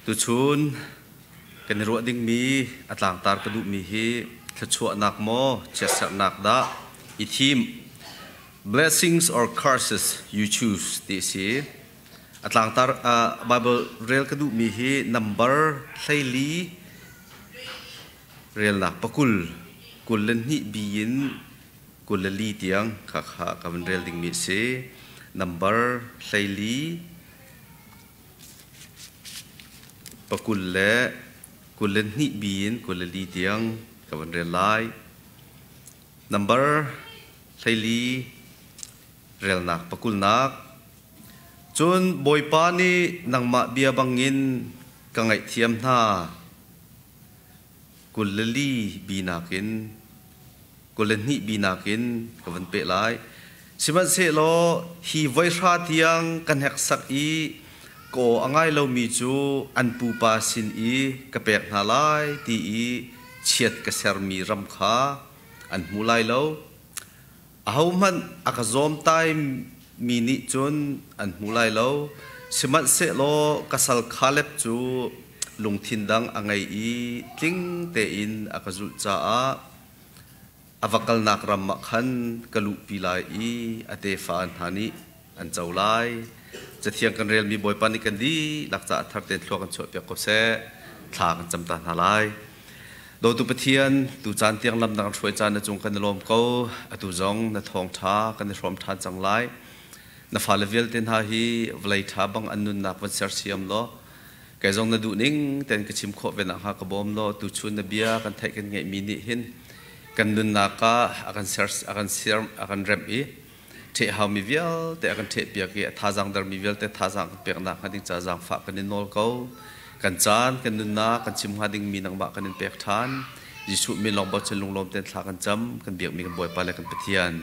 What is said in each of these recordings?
Tuchun kan i ruah dingmi a tlangtar ka duhmi hi thluachuahnak maw chiatserhnak dah i thim blessings or curses you choose ti a si. A tlangtar Bible rel ka duhmi hi number 14 relnak pakul 22 bi in 24 tiang kha kha ka van rel dingmi a si. Number 14 pakul le 22 bi in 24 tiang ka van rel lai. Number 14 relnak pakulnak. Cun Bawipa nih nangmah bia bangin ka ngaihthiam hna. 24 bi nakin 22 bi nakin ka van peh lai. Sihmanhsehlaw hi voi hra tiang ka hneksak i ka aw a ngai lomi cu an pupa sin i ka pek hna lai ti i chiat ka sermi ram kha an hmu lai lo. Ahohmanh a ka zawmtaimi nih cun an hmu lai lo. Sihmanhsehlaw ka sal Kaleb cu lungthin dang a ngei i tling tein a ka zulh caah a va kalnak ram ah khan ka luhpi lai i a tefa hna nih an co lai. Cathiang kan relmi Bawipa nih kan dihlak caah thar tein thlua kan chuahpiak ko seh. Thla kan cam ta hna lai. Dawtu Pathian, tu caan tiang lam na kan hruai caan na cung kan i lawm ko. Atu zong na thawngṭha kan i hrawm ṭhan cang lai. Na fale vialte hna hi vawlei ṭha bang an nunnak van sersiam law, kei zong na duh ning tein ka chim khawh ve nakhnga ka bawm law, tuchun na bia kan theih kan ngeihmi nih hin kan nunnak ah a kan ser a kan ser a kan remh i ṭheh haumi vialte a kan ṭhehpiak i a thazaang dermi vialte thazaang kan pek nakhnga ding ca zaangfah kan in nawl ko. Kan caan, kan nunnak, kan chim hnga dingmi nangmah kan in pek ṭhan. Jesuh min lawng bochan lunglawm tein thla kan cam, kan biakmi kan Bawipa le kan Pathian.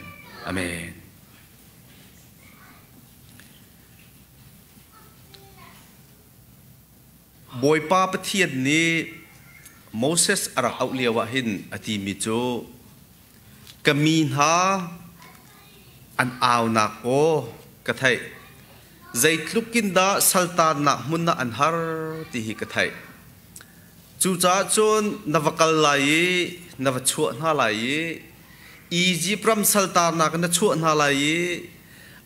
Amen. Bawipa Pathian nih Moses a rak auh lio ah hin a timi cu Ka mi hna an aunak aw ka theih. Zeitluk in dah saltannak hmun ah an har ti hi ka theih. Cucaah cun na va kal lai i na va chuah hna lai i Izipt ram saltarnak in na chuah hna lai i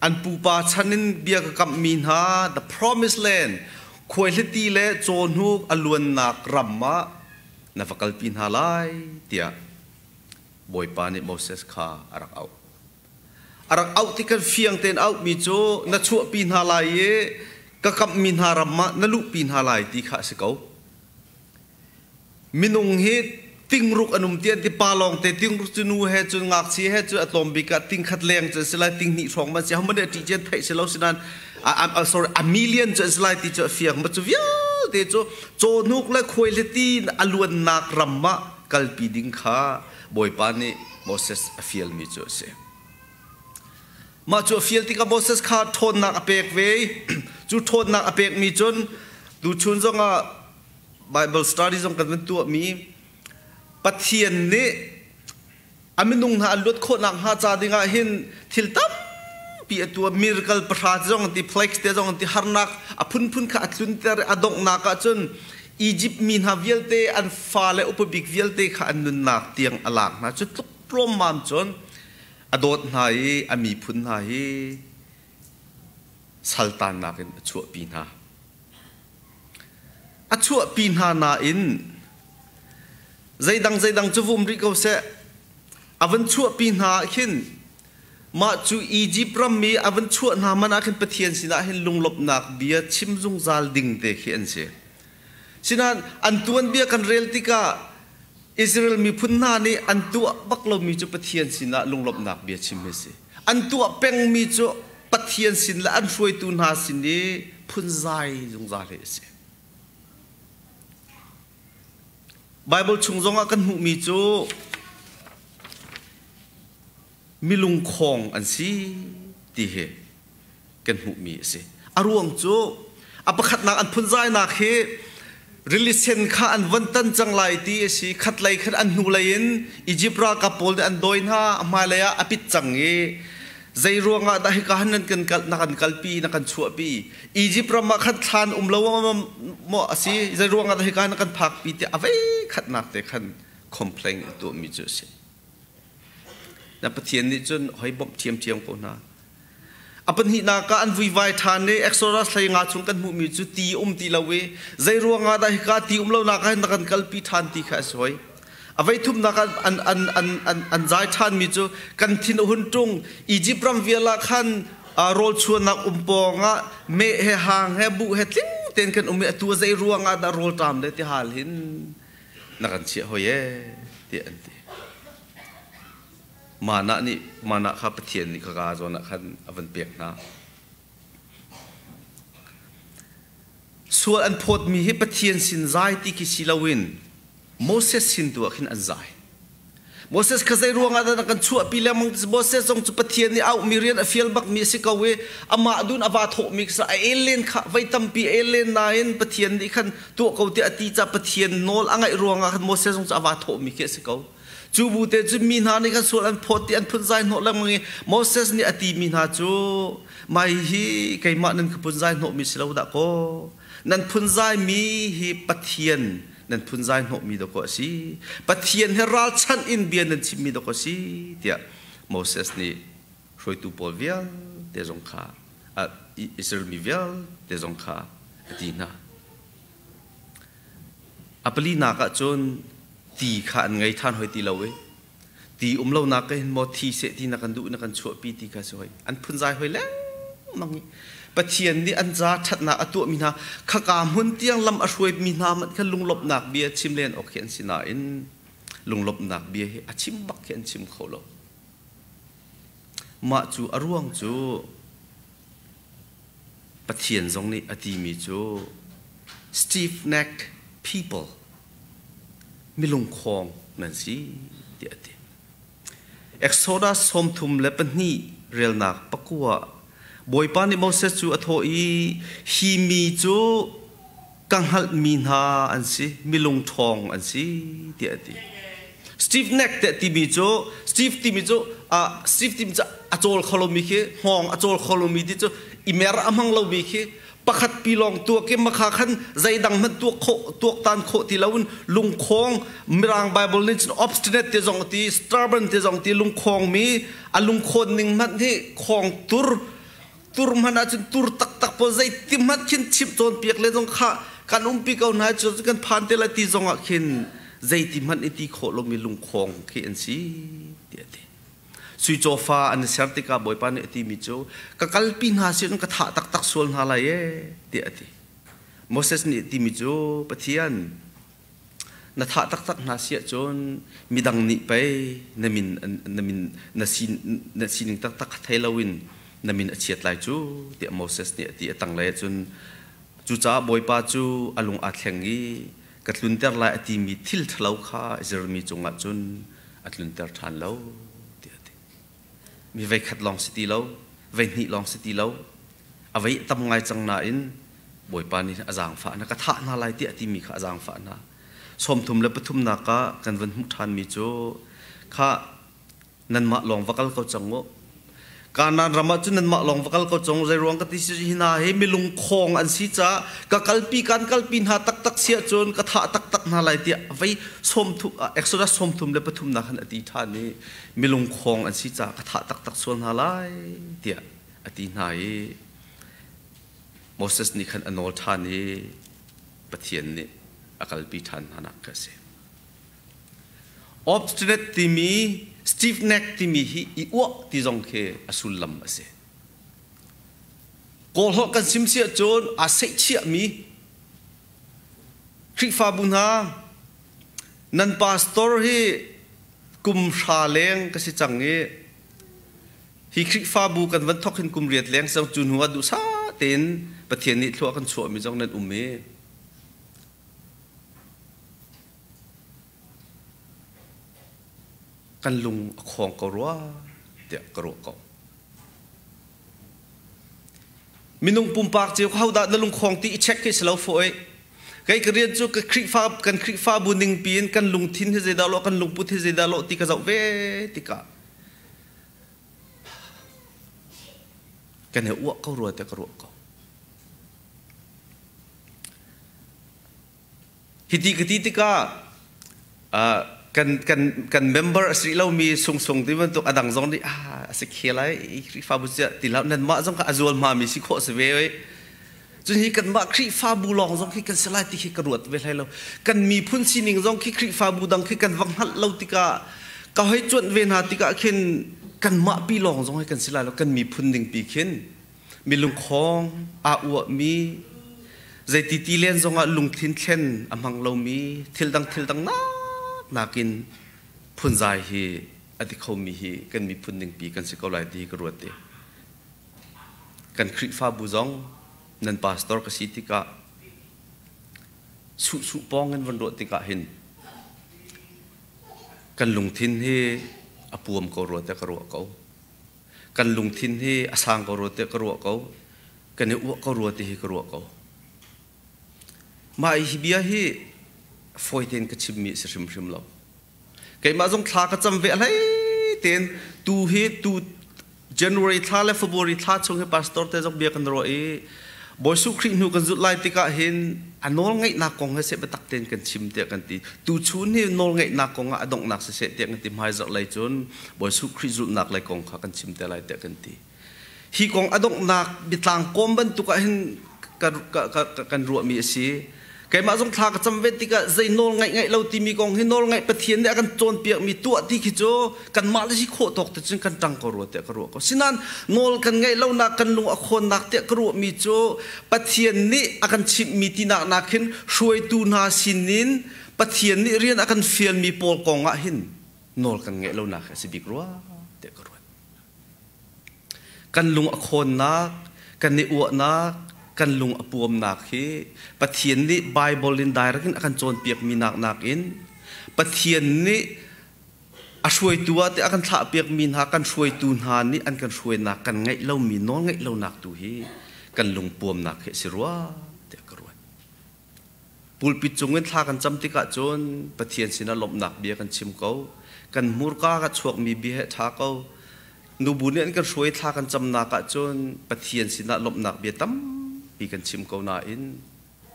an pupa chan in bia ka kamhmi hna the promised land khuaihliti le cawhnuk a luannak ram ah na va kalpi hna lai tiah Bawipa nih Moses kha a rak auh. A rak auh ti kan fiang tein auhmi cu na chuahpi hna lai i ka kamhmi hna ram ah na luhpi hna lai ti kha a si ko. Minung hi tingruk an um ti an ti pa lawng te tingruk cu nu he cun ngakchia he cun a tlawm bik ah tingkhat leng cu an si lai tinghnih hrawng man si hohmanh nih a ṭih cian theih si lo sinan sorry a million cu an si lai ti cu a fiang ma cu vialte cu cawhnuk le khuaihliti a luannak ram ah kalpi ding kha Bawipa nih Moses a fialmi cu a si. Mah cu a fial tikah Moses kha ṭhawnnak a pek ve. Cu ṭhawnnak a pekmi cun tuchun zongah Bible study zong kan van tuahmi Pathian nih a minung hna an luat khawhnak hnga ca dingah hin thil tampi a tuah miracle pahra zong an ti plagues te zong an ti harnak a phunphun kha a tlunter a donghnak ah cun Egypt mi hna vialte an fale upa bik vialte kha an nunnak tiang a lak hna cu tluk tlawmmam cun a dawt hna i a miphun hna hi saltannak in a chuahpi hna a chuahpi hna nain Zeidang zeidang cu vum rih ko seh. A van chuahpi hna ah khin mah cu Egypt ram i a van chuah hna man ah khin Pathian sinah hin lunglawmhnak bia chim zungzal ding te khi an si. Sinain an tuanbia kan rel tikah Israel miphun hna nih an tuah bak lomi cu Pathian sinah lunglawmhnak bia chim hi si. An tuah pengmi cu Pathian sin le an hruaitu hna sin i phunzai zungzal hi a si. Baibal chung zongah kan hmuhmi cu milungkhawng an si ti hi kan hmuhmi a si. A ruang cu a pakhatnak an phunzainak hi rili sen kha an von tan cang lai ti a si. Khatlei khan an hnulei in Egypt ralkap pawl nih an dawi hna, a hmailei ah a pit cang i Zei ruangah dah hika han nan kan kal na kan kalpi na kan chuahpi Egypt ram ah khan thlan um lo maw a si zei ruangah dah hika na kan phakpi tiah a vei khatnak te khan complain a tuahmi cu a si. Na Pathian nih cun hoi bawmh ṭhiamṭhiam ko hna. A pahnihnak ah an vuivai ṭhan i Exodus hlei nga chung kan hmuhmi cu ti um ti lo i zei ruangah dah hika ti um lonak ah hin na kan kalpi ṭhan ti kha a si hoi. A voi thumnak ah an, an, an, an, an zai ṭhanmi cu kan thin a hun ṭung. Egypt ram vial ah khan rawl chuannak um pawng ah meh he hang he buh he tling tein kan um i atu zei ruangah dah rawl ṭam le ti hal hin na kan chiah hoi ee tiah an ti. Mana nih mana kha Pathian nih khaka zawn ah khan a van pek hna. Sual an phawtmi hi Pathian sin zai ti khi si loin Moses sin tu ah khin an zai. Moses kha zei ruangah dah na kan chuahpi lengmang Moses zong cu Pathian nih auhmi rian a fial bakmi a si ko i amah dun a vaa thawhmi kha a el len kha voi tampi a el len nain Pathian nih khan tuah ko tiah a ti caah Pathian nawl a ngaih ruangah khan Moses zong cu a vaa thawhmi khi a si ko. Cu bu te cu mi hna nih khan sual an phawt ti an phunzai hnawh lengmang i Moses nih a timi hna cu mai hi keimah nan ka phunzai hnawhmi si lo dah kaw nan phunzai mi hi Pathian nan phunzai hnawhmi dawkaw a si Pathian he ralchanh in bia nan chimmi dawkaw a si tiah Moses nih hruaitu pawl vialte zong kha Israel mi vialte zong kha a ti hna. A palinak ah cun ti kha an ngei ṭhan hoi ti lo i ti um lonak ka hin maw thi seh ti na kan duh na kan chuahpi ti kha si hoi an phunzai hoi lengmang i Pathian nih an ca ṭhatnak a tuahmi hna khaka hmun tiang lam a hruaimi hna hmanh kha lunglawmhnak bia chim len awk khi an si nain lunglawmhnak bia hi a chim bak khi an chim kho lo. Mah cu a ruang cu Pathian zong nih a timi cu stiff-necked people, milungkhawng nan si tiah a ti. Exodus 32 relnak pakua Bawipa nih Moses cu a thawh i hi mi cu ka hngalhmi hna an si, milung ṭhawng an si tiah a ti. Steve Neck te timi cu Steve timi cu Steve timi cu a cawl kho lomi khi hngawng a cawl kho lomi ti cu i mer a hmang lomi khi pakhat pi lawng tuak i makha khan zeidang hmanh tuak khawh tuaktan khawh ti loin lungkhawng mirang Bible nih cun obstinate ti zong ti stubborn ti zong ti lungkhawng mi a lungkhawn ning hmanh hi khawng tur tur hmanh ahcun tur taktak pawl zeiti hmanh khin chimh cawnpiak le zong kha kan umpi ko hna cu kan phan te lai ti zong ah khin zeiti hmanh i ti khawh lomi lungkhawng khi an si tiah a ti. Sui cawfa an i ser tikah Bawipa nih a timi cu ka kalpi hna si ka thah taktak sual hna lai ee tiah a ti. Moses nih a timi cu Pathian na thah taktak hna si ahcun midang nih pei na min na min na sin na sining taktak kha thei loin na min a chiat lai cu tiah Moses nih a ti a tanglei ahcun cucaah Bawipa cu a lung aa thleng i ka tlunter lai a timi thil ṭhalo kha Israel mi cungah cun a tlunter ṭhan lo tiah a ti. Mi vei khat lawng si ti lo, vei hnih lawng si ti lo, a vei a tam ngai cang nain Bawipa nih a zaangfah hna, ka thah hna lai tiah a timi kha a zaangfah hna. 33nak ah kan van hmuh ṭhanmi cu kha nanmah lawng va kal ko cang u. Kanaan ram ah cun nanmah lawng va kal ko cang u. Zei ruang ka ti si hi hna hi milungkhawng an si caah ka kalpi kan kalpi hna taktak si ahcun ka thah taktak hna lai tiah vei sawmthum Exodus 33nak khan a ti ṭhan i milungkhawng an si caah ka thah taktak sual hna lai tiah a ti hna i Moses nih khan a nawl ṭhan i Pathian nih a kalpi ṭhan hna nak kha a si. Obstinate timi stiff neck timi hi i uah ti zong khi a sullam a si. Kawlholh kan sim si ahcun aa seihchiahmi Khrihfabu hna nan pastor hi kum hra leng ka si cang i Hi Khrihfabu kan van thawk hin kum riat leng cang cu hnu ah duhsah tein Pathian nih thlua kan chuahmi zong nan um i kan lung a khawng ko rua tiah ka ruah ko. Minung pumpak cio hodah na lungkhawng ti i check khi si lo fawh i kei ka rian cu ka Khrihfa kan Khrihfabu ningpi in kan lungthin hi zeidah lawh kan lungput hi zeidah lawh ti ka zoh ve tikah. Kan i uah ko rua tiah ka ruah ko. Hiti ka ti tikah kan member a si lomi sungsung ti bantuk a dang zong nih a si khe lai Khrihfabu cia ti hlah nanmah zong kha a zual hmami si khawh si ve oi. Cun hi kanmah Khrihfabu lawng zong khi kan si lai ti khi ka ruat ve hlei lo. Kan miphun sining zong khi Khrihfabu dang khi kan va hngalh lo tikah ka hoi cuanh ve hna tikah khin kanmah pi lawng zong hi kan si lai lo kan miphun ning pi khin mi lungkhawng aa uahmi zeiti ti len zongah lungthin thlen a hmang lomi thil dang thil dang nak nakin phunzai hi a ti khomi hi kan miphun ningpi kan si ko lai ti ka ruat i kan Khrihfabu zong nan pastor ka si tikah suh suh pawng in van ruah tikah hin kan lungthin hi a puam ko rua tiah ka ruah ko. Kan lungthin hi a sang ko rua tiah ka ruah ko. Kan i uah ko rua ti hi ka ruah ko. Mah hi bia hi fawi tein ka chimmi a si hrimhrim lo. Keimah zong thla ka cam ve hlei tein tu hi tu January thla le February thla chung hi pastor te zong bia kan ruah i Bawi Jesuh Khrih hnu kan zulh lai tikah hin a nawl ngeihnak kong he seh biatak tein kan chim tiah kan ti. Tuchun hi nawl ngeihnak kong ah a donghnak siseh tiah kan ti. Hmaizarh lei cun Bawi Jesuh Khrih zulhnak lei kong kha kan chim te lai tiah kan ti. Hi kong a donghnak biatlang kawm bantuk ah hin kan ruahmi a si. Keimah zong thla ka cam ve tikah zei nawl ngaih ngaih lo timi kong hi nawl ngaih Pathian nih a kan cawnpiakmi tuah ti khi cu kanmah le si khawh tawk te cun kan ṭang ko rua tiah ka ruah ko. Sinain nawl kan ngaih lonak kan lung a khawnnak tiah ka ruahmi cu Pathian nih a kan chimhmi tinak nak hin hruaitu hna sinin Pathian nih rian a kan fialmi pawl kong ah hin nawl kan ngaih lonak hi a si bik rua tiah ka ruat. Kan lung a khawnnak, kan i uahnak, kan lung a puamnak hi Pathian nih Baibal in direct in a kan cawnpiakmi nak nakin Pathian nih a hruaitu ah tiah a kan thlahpiakmi hna kan hruaitu hna nih an kan hruainak kan ngeih lomi nawl ngeih lonak tu hi kan lung puamnak hi a si rua tiah ka ruat. Pulpit cungin thla kan cam tikah cun Pathian sinah lawmhnak bia kan chim ko. Kan hmurka ka chuakmi bia he ṭha ko. Nubu nih an kan hruai thla kan camnak ah cun Pathian sinah lawmhnak bia tampi kan chim ko nain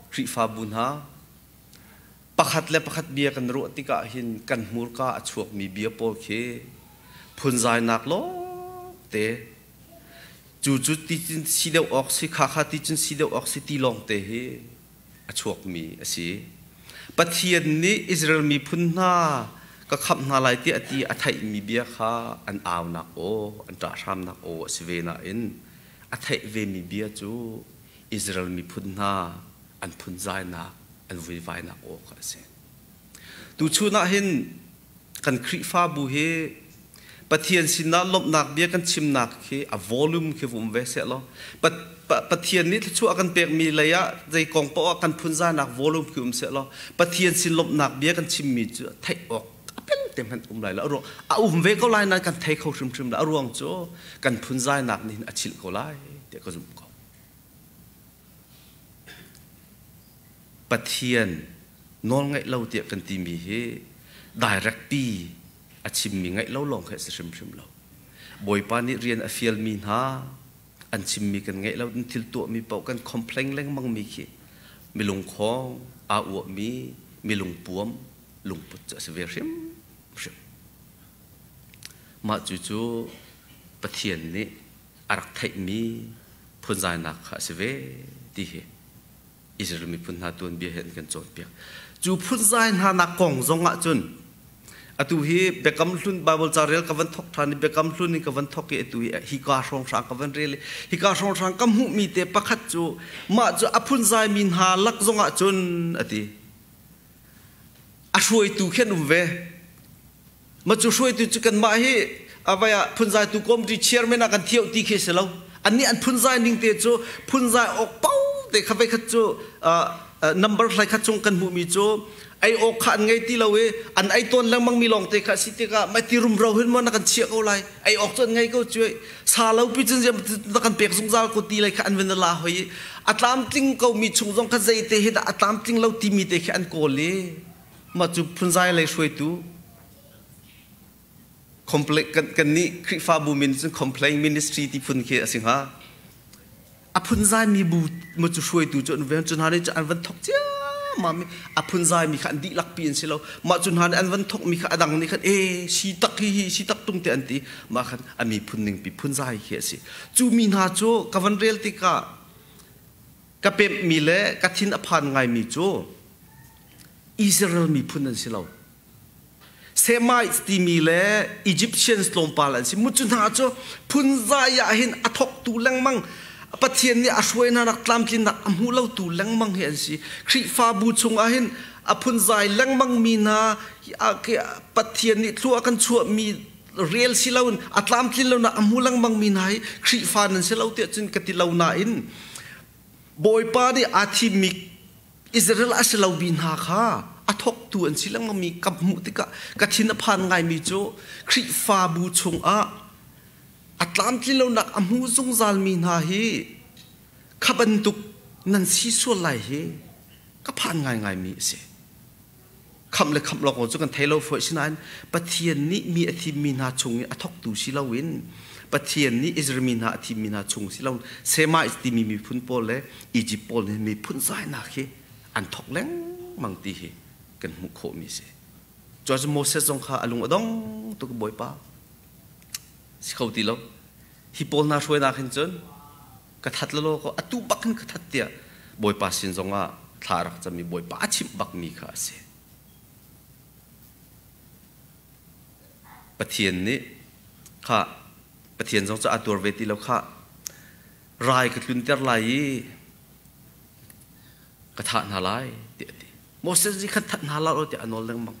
Khrihfabu hna pakhat le pakhat bia kan ruah tikah hin kan hmurka a chuakmi bia pawl khi phunzainak lawngte Cu cu ti cun si deuh awk si, kha kha ti cun si deuh awk si ti lawngte hi a chuakmi a si. Pathian nih Israel miphun hna ka khamh hna lai tiah a ti a theihmi bia kha an aunak aw, an ṭahhramnak aw a si ve nain a theih vemi bia cu Israel miphun hna an phunzainak, an vuivainak aw kha a si. Tuchun ah hin kan Khrihfabu hi Pathian sinah lawmhnak bia kan chimnak khi a volume khi vum ve seh law Pathian nih thluachuah a kan pekmi lei ah zei kong paoh ah kan phunzainak volume khi um seh law Pathian sin lawmhnak bia kan chimmi cu theih awk a pelte hmanh um lai lo a ruang a um ve ko lai nain kan thei kho hrimhrim lo a ruang cu kan phunzainak nih hin a chilh ko lai tiah ka zumh ko. Pathian nawlngaih lo tiah kan timi hi direct pi a chimmi ngaih lo lawng khi a si hrimhrim lo. Bawipa nih rian a fialmi hna an chimmi kan ngaih lo thil tuahmi paoh kan complain lengmangmi khi milungkhawng aa uahmi milungpuam lungput cu a si ve hrimhrim. Mah cu cu Pathian nih a rak theihmi phunzainak kha a si ve ti hi Israel miphun hna tuanbia he an kan cawnpiak. Cu phunzai hna nak kong zong ah cun atu hi Biakam Hlun Bible ca rel ka van thok ṭhan i Biakam Hlun in ka van thok i atu hi hika hrawnghrang ka van rel i hika hrawnghrang ka hmuhmi te pakhat cu mah cu a phunzai mi hna lak zong ah cun a ti a hruaitu khi an um ve ma cu hruaitu cu kanmah hi avai ah phunzaitu committee chairman ah kan thiau ti khi si lo annih an phunzai ning te cu phunzai awk pau te kha vei khat cu number hlai khat chung kan hmuhmi cu ei awk kha an ngei ti lo i an ei tawn lengmang mi lawng te kha si tikah mai ti rumro hin maw na kan chiah ko lai ei awk cu an ngei ko cu sa lo pi cun na kan pek zungzal ko ti lai kha an vin la hoi i a tlamtling ko mi chung zong kha zei te hi dah a tlamtling lo timi te khi an kawl i mah cu phunzai lei hruaitu complain kan, kan nih Khrihfabu min cun complain ministry ti phun khi a si hnga. A phunzai mi bu mu cu hruaitu cu an ven cu hna nih cu an van thok ciammam i a phunzai mi kha an dihlak pi an si lo. Mah cu hna nih an van thok mi kha a dang nih khan e si tak hi hi si tak tung te an ti. Mah khan a miphun ning pi phunzai khi a si. Cu mi hna cu ka van rel tikah ka pemhmi le ka thin a phan ngaimi cu Israel miphun an si lo. Semites timi le Egyptians tlawmpal an si. Mu cu hna cu phunzai ah hin a thawktu lengmang Pathian nih a hruai hna nak tlamtlinnak a hmu lotu lengmang hi an si. Khrihfabu chungah hin a phunzai lengmang mi hna Pathian nih thlua kan chuahmi rel si loin a tlamtlin lonak a hmu lengmang mi hna hi Khrihfa nan si lo tiah cun ka ti lo nain Bawipa nih aa thimmi Israel a si lomi hna kha a thawktu an si lengmangmi ka hmuh tikah ka thin a phan ngaimi cu Khrihfabu chungah a tlamtlin lonak a hmu zungzalmi hna hi kha bantuk nan si sual lai hi ka phan ngaingaimi a si. Khamh le khamh lo ko cu kan thei lo fawi sinain Pathian nih mi a thimmi hna chung i a thawktu si loin Pathian nih Israel mi hna a thimmi hna chung si lo Semites timi miphun pawl le Egypt pawl nih miphun zainak hi an thawk lengmang ti hi kan hmuh khawhmi a si. Cuacun Moses zong kha a lung a dong tuk Bawipa si kho ti lo. Hi pawl hna hruainak hin cun ka that lalaw ko atu bak hin ka that tiah Bawipa sin zongah thla a rak cam i Bawipa a chimh bakmi kha a si. Pathian nih kha Pathian zong cu a tuar ve ti lo kha rai ka tlunter lai i ka thah hna lai tiah a ti. Moses nih khan that hna lo tiah a nawl lengmang.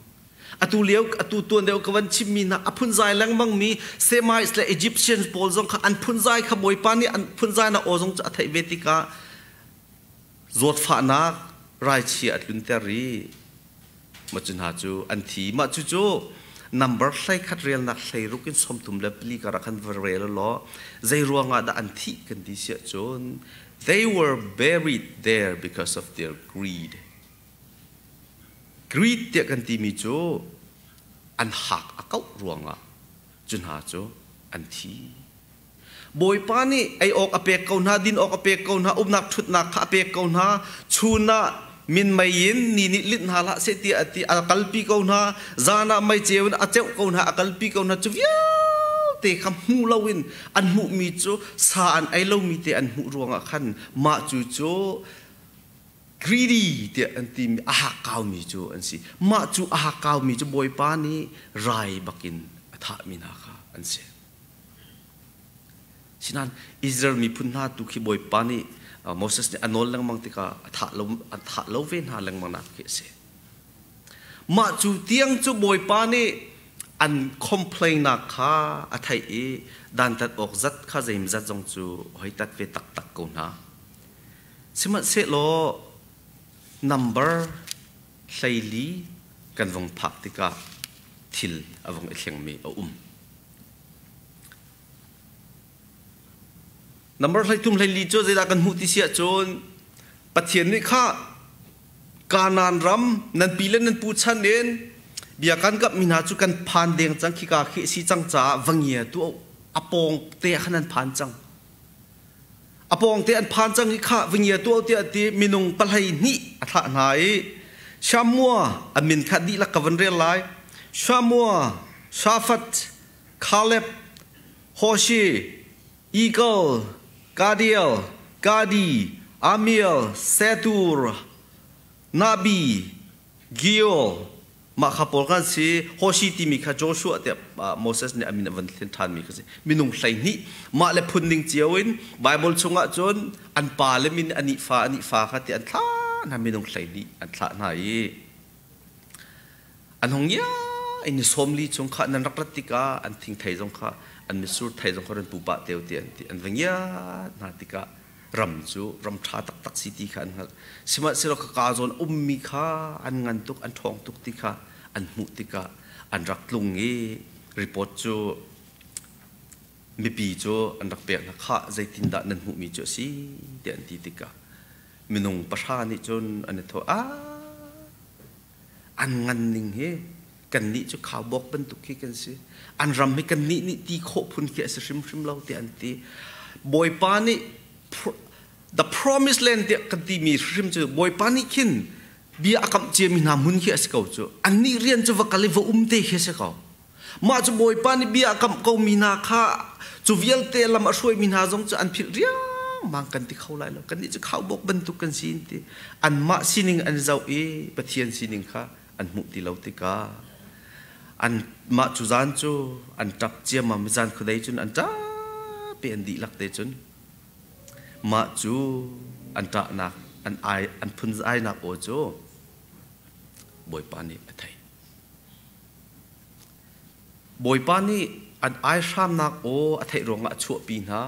Atu lio atu tuan deuh ka van chimmi hna a phunzai lengmang mi Semites le Egyptians pawl zong kha an phunzai kha Bawipa nih an phunzai na aw zong cu a theih ve tikah zawtfahnak raichia a tlunter i mah cu hna cu an thi. Mah cu cu number 11 relnak 16 in 34 karah khan va rel law zei ruangah dah an thih kan ti siah cun they were buried there because of their greed. Greed tiah kan timi cu an hak a kauh ruangah cu hna cu an thi. Bawipa nih ei awk a pek ko hna, din awk a pek ko hna, umnak ṭhutnak kha a pek ko hna, chun ah minmei in ni nih linh hna hlah seh tiah a ti, a kalpi ko hna, zan ah meiceu in a ceuh ko hna, a kalpi ko hna, cu vialte kha hmu loin an hmuhmi cu sa an ei lomi te an hmuh ruangah khan mah cu cu greedy tiah an timi a hakkaumi cu an si. Mah cu a hakkaumi cu Bawipa nih rai bakin a thahmi hna kha an si. Sinain Israel miphun hna tu khi Bawipa nih Moses nih a nawl lengmang tikah a thah lo, a thah lo ve hna lengmang nak khi a si. Mah cu tiang cu Bawipa nih an complain nak kha a theih i dantat awk zat kha zeimzat zong cu hoi tat ve taktak ko hna. Sihmanhsehlaw number 14 kan vung phak tikah thil a vung i thlengmi a um. Number 13 14 cu zeidah kan hmuh ti si ahcun Pathian nih kha Kanaan ram nan pi le nan pu chan in bia kan kamhmi hna cu kan phan deng cang khika khi a si cang caah va ngia tu a pawng te ah khan an phan cang. A pawngte an phan cang i khah va ngia tuah tiah ti minung 12 a thlah hna i Shamua a min kha dihlak ka van rel lai. Shamua, Shafat, Caleb, Hoshi, Eagle, Gadiel, Gadi, Amiel, Setur, Nabi, Gio, Mah kha pawl kan si. Hoshi timi kha Joshua tiah Moses nih a min a van thlen ṭhanmi kha si. Minung 12 mah le phun ning cio in Bible chungah cun an pa le min anih fa anih fa kha ti an thlah hna minung 12 an thlah hna i an hong ia in ni 40 chung kha nan rak rat tikah an thingthei zong kha an mitsur thei zong kha ran pupa teo ti an ti an va ngia hna tikah ram cu ram ṭha taktak si ti kha an hngalh. Sihmanhsehlaw ka kaa zawn ummi kha an ngan tuk, an ṭhawng tuk ti kha an hmuh tikah an rak tlung i report cu mipi cu an rak pek hna. Khah zeitindah nan hmuhmi cu a si tiah an ti tikah minung pahra nih cun an i thawh. Ah, an ngan ning hi kannih cu khaubawk bantuk khi kan si. An ram hi kannih nih ti khawh phun khi a si hrimhrim lo tiah an ti. Bawipa nih. The Promised Land tiah kan timi hrim cu Bawipa nih khin bia a kamh ciami hna hmun khi a si ko cu. Annih rian cu va kal i va um te khi a si ko. Mah cu Bawipa nih bia a kamh komi hna kha cu vialte lam a hruaimi hna zong cu an philh riangmang kan ti kho lai lo. Kannih cu khaubawk bantuk kan si ti. Anmah sining an zoh i Pathian sining kha an hmuh ti lo tikah anmah cu zan cu an ṭap ciammam i zan khuadei cun an ṭap i an dihlak te cun mah cu an ṭahnak an ai an phunzainak aw cu Bawipa nih a theih. Bawipa nih an aihramnak aw a theih ruangah a chuahpi hna.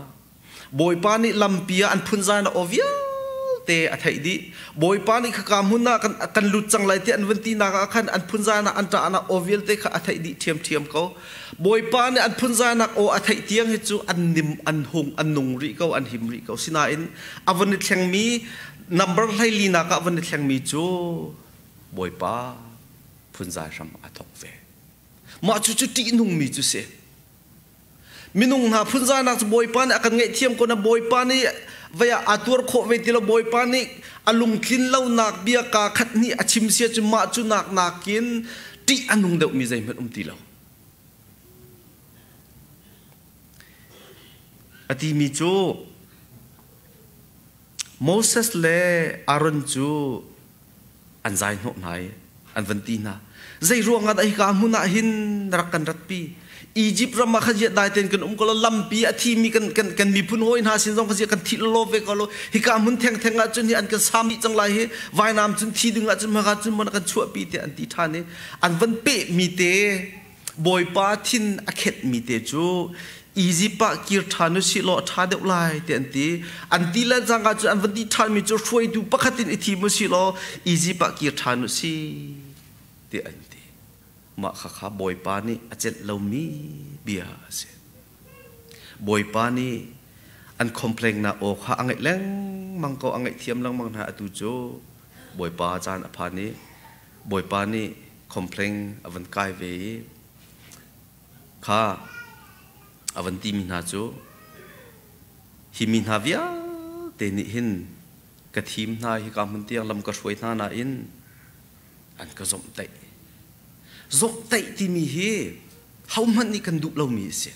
Bawipa nih lampi ah an phunzainak aw vialte a theih dih. Bawipa nih khaka hmun ah kan, kan lut cang lai tiah an vun tinak ah khan an phunzainak an ṭahnak aw vialte kha a theih dih ṭhiamṭhiam ko. Bawipa nih an phunzainak aw a theih tiang hi cu an nim, an hung, an nung rih ko, an him rih ko. Sinain a vun i thlengmi number 14 nak ah van i thlengmi cu Bawipa phunzai hram a thawk ve. Mah cu cu ṭihnungmi cu si. Minung hna phunzainak cu Bawipa nih a kan ngaihthiam ko na Bawipa nih vei ah aa tuar khawh ve ti lo Bawipa nih a lungtlin lonak bia kaa khat nih a chim sia cu mah cu nak nakin ṭih a nung deuhmi zeihmanh um ti lo. A timi cu Moses le Aaron cu an zai hnawh hna i an van ti hna. Zei ruangah dah hika hmun ah hin na rak kan ratpi? Egypt ram ah khan ziah dai tein kan um ko lo, lampi a thimi kan, kan, kan miphun hawi hna sin zong kha ziah kan thi lawlaw ve ko lo. Hika hmun thengtheng ah cun hi an kan sam dih cang lai hi, vainam cun thi ding ah cun hmaka cun mon kan chuahpi tiah an ti ṭhan i an van pehmi te Bawipa thin a khetmi te cu Egypt ah kir ṭhan u sih law a ṭha deuh lai ti an ti. An ti le cangka cu an van ti ṭhanmi cu hruaitu pakhat in i thim u sih law Egypt ah kir ṭhan u sih ti an ti. Mah khakha Bawipa nih a celh lomi bia a si. Bawipa nih an complain nak aw kha a ngaih lengmang ko, a ngaihthiam lengmang hna atu cu Bawipa caan a phan i Bawipa nih complain a van kai ve i kha a van timi hna cu hi mi hna vialte nih hin ka thim hna hika hmun tiang lam ka hruai hna nain an ka zomhtaih. Zomhtaih timi hi hohmanh nih kan duh lomi a si.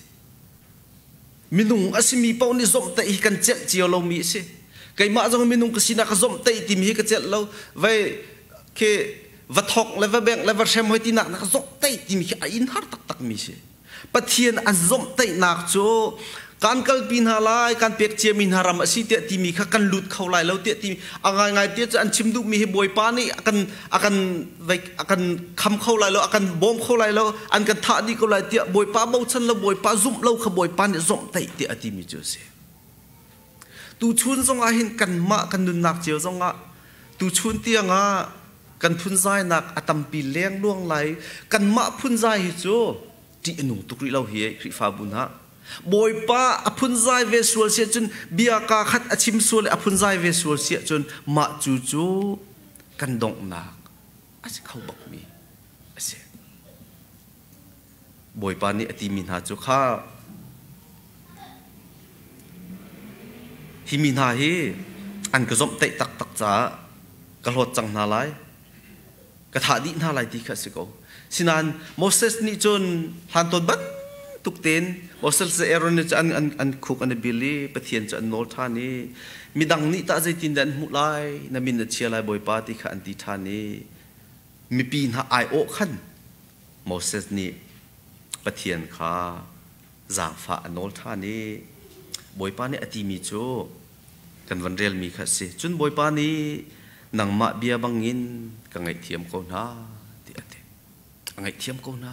Minung a simi paoh nih zomhtaih hi kan celh cio lomi a si. Keimah zong minung ka sinak ka zomhtaih timi hi ka celh lo. Vei khi va thok le va bengh le va hrem hoi tinak na ka zomhtaih timi khi a in har taktakmi si. Pathian an zomhtaihnak cu kan kalpi hna lai kan pek ciami hna ram a si tiah timi kha kan lut kho lai lo tiah timi a ngaingai tiah cu an chim duhmi hi Bawipa nih a kan a kan a kan kham kho lai lo a kan bawm kho lai lo an kan thah dih ko lai tiah Bawipa bochan lo Bawipa zumh lo kha Bawipa nih zomhtaih tiah a timi cu a si. Tuchun zongah hin kanmah kan nunnak cio zongah tuchun tiangah kan phunzainak a tampi lengluang lai kanmah phunzai hi cu ṭih a nung tuk rih lo hi Khrihfabu hna Bawipa a phunzai ve sual si ahcun bia kaa khat a chim sual i a phunzai ve sual si ahcun mah cu cu kan donghnak a si kho bakmi a si. Bawipa nih a timi hna cu kha hi mi hna hi an ka zomhtaih taktak caah ka hlawt cang hna lai ka thah dih hna lai ti kha a si ko. Sinain Moses nih cun hlan tawn bantuk tein Moses le Aaron nih cun an, an, an khuk an i bil i Pathian cu an nawl ṭhan i midang nih tah zeitindah an hmuh lai na min a chia lai Bawipa ti kha an ti ṭhan i mipi hna aiawh khan Moses nih Pathian kha zaangfah a nawl ṭhan i Bawipa nih a timi cu kan van relmi kha a si. Cun Bawipa nih nangmah bia bangin ka ngaihthiam ko hna tiah a ti. A ngaihthiam ko hna.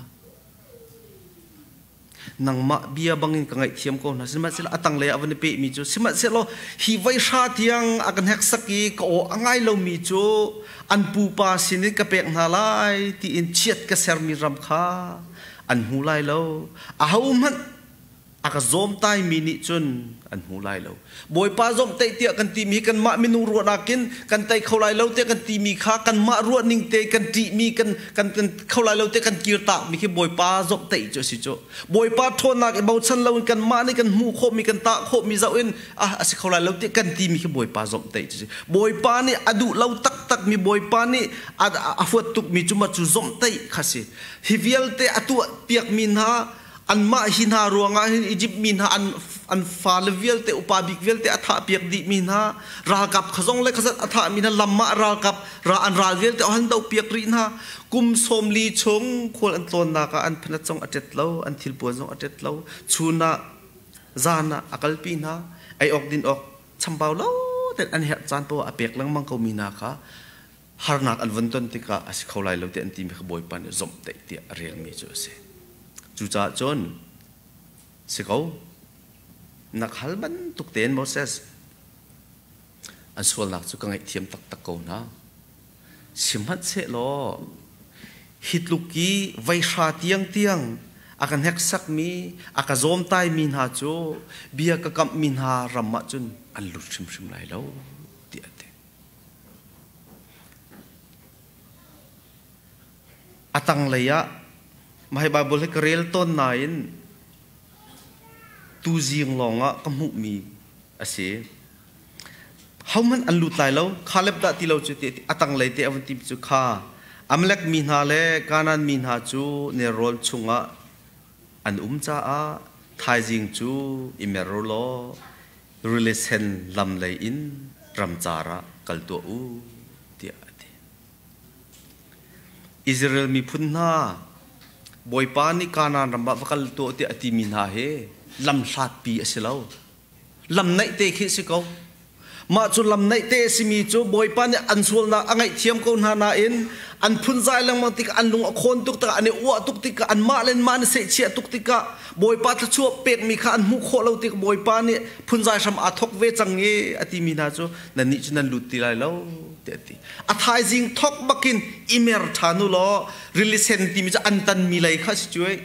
Nangmah bia bangin ka ngaihthiam ko hna. Sihmanhsehlaw a tanglei ah a van i pehmi cu sihmanhsehlaw hi voi hra tiang a ka hneksak i ka aw a ngai lomi cu an pupa sinin ka pek hna lai tiin chiat ka sermi ram kha an hmu lai lo. Ahohmanh a A ka zawmtaimi nih cun an hmu lai lo. Bawipa zawmhtaih tiah kan timi hi kanmah minung ruahnak in kan tei kho lai lo tiah kan timi kha kanmah ruahning te kan ṭihmi kan kan kan kho lai lo tiah kan kirtakmi khi Bawipa zawmhtaih cu a si cu. Bawipa ṭhawnnak i bochan loin kanmah nih kan hmuh khawhmi kan tah khawhmi zoh in ah a si kho lai lo tiah kan timi khi Bawipa zawmhtaih cu a si. Bawipa nih a duh lo taktakmi Bawipa nih a a huat tukmi cu mah cu zawmhtaih kha si. Hi vialte a tuah piakmi hna anmah hi hna ruangah hin Izipt mi hna an an fale vialte upa bik vialte a thah piak dih mi hna ralkap kha zong le khazat a thah mi hna lam ah ralkap ra an ral vialte an doh piak rih hna. Kum 40 chung khual an tlawnnak ah an phanat zong a ṭet lo, an thilpuan zong a ṭet lo. Chun ah zan ah a kalpi hna, ei awk din awk chambau lo ten an herh caan poah a pek lengmang ko mi hna kha harnak an von ton tikah a si kho lai lo tiah an timi kha Bawipa nih zomhtaih tiah a relmi cu a si. Cucaah cun si ko, na hal bantuk tein Moses an sualnak cu ka ngaihthiam taktak ko hna. Sihmanhsehlaw hi tluk i veihra tiangtiang a ka hneksakmi, a ka zawmtaimi hna cu bia ka kamhmi hna ram ah cun an lut hrimhrim lai lo tiah a ti. A tanglei ah mah hi Baibal hi ka rel tawn nain tuzing lawngah ka hmuhmi a si. Hohmanh an lut lai lo, Khaleb dah ti lo cu ti a tanglei te a vun ti cu kha Amalek mi hna le Kanaan mi hna cu nelrawn chungah an um caah thaizing cu i mer u law rili sen lam lei in ramcar ah kal tuah u tiah a ti. Israel miphun hna Bawipa nih Kanaan ram ah va kal tuah tiah a timi hna hi lam hlatpi a si lo. Lam naih te khi a si ko. Mah cu lam naih te a simi cu Bawipa nih an sualnak a ngaihthiam ko hna nain an phunzai lengmang tikah, an lung a khawn tuk tikah, an i uah tuk tikah, anmah le anmah an i sehchiah tuk tikah, Bawipa thluachuah pekmi kha an hmuh khawh lo tikah Bawipa nih phunzai hram aa thawk ve cang i a timi hna cu nannih cu nan lut ti lai lo tiah a ti. A thaizing thawk bakin i mer ṭhan u law rili sen timi cu an tanmi lei kha a si cu ei.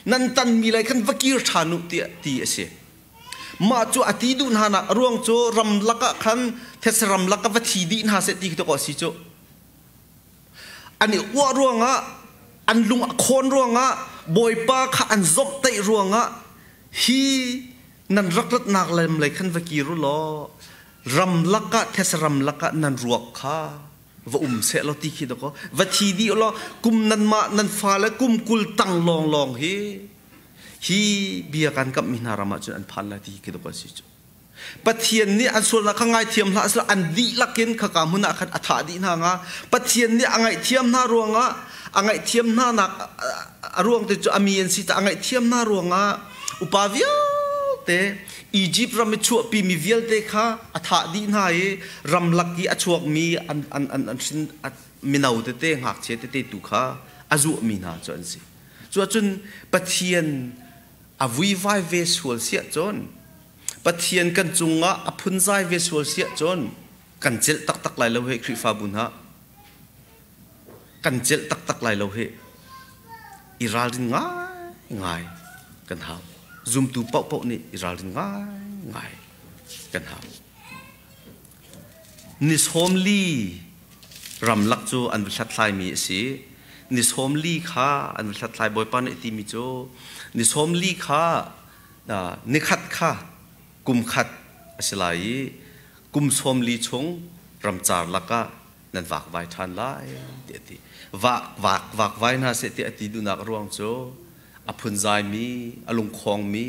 Nan tanmi lei khan va kir ṭhan u tiah ti a si. Mah cu a ti duh hna nak a ruang cu ramlak ah khan thetse ramlak ah va thi dih hna seh ti khi a si cu. An i uah ruangah, an lung a khawn ruangah, Bawipa kha an zomhtaih ruangah hi nan rak ratnak lam lei khan va kir u law ramlak ah thetse ramlak ah nan ruak kha va um seh law ti khi dakaw va thi dih law kum nan mah nan fale kum 20 tang lawnglawng hi Hi bia kan kamhmi hna ram ah cun an phan lai ti khi dawh a si cu. Pathian nih an sualnak kha ngaithiam hlah seh an dihlak in khaka hmun ah khan a thah dih hna nga. Pathian nih a ngaihthiam hna ruangah a ngaihthiam hna nak a ruang te cu a mi an si caah a ngaihthiam hna ruangah upa vialte Egypt ram i chuahpi mi vialte kha a thah dih hna i ramlak i a chuakmi an an an an hrin mino tete ngakchia tete tu kha a zuahmi hna cu an si. Cuahcun Pathian a vuivai ve sual siah cun, Pathian kan cungah a phunzai ve sual siah cun kan celh taktak lai lo hih Khrihfabu hna. Kan celh taktak lai lo hih. I ralrin ngaingai kan hau. Zumtu paohpaoh nih i ralrin ngaingai kan hau. Ni 40 ramlak cu an va hlathlaimi a si. Ni 40 kha an va hlathlai. Bawipa nih a timi cu ni 40 kha nikhat kha kum khat a si lai i kum 40 chung ramcar lakah nan vakvai ṭhan lai tiah a ti. Vak vak vakvai hna seh tiah a ti duhnak a ruang cu a phunzaimi, a lungkhawngmi,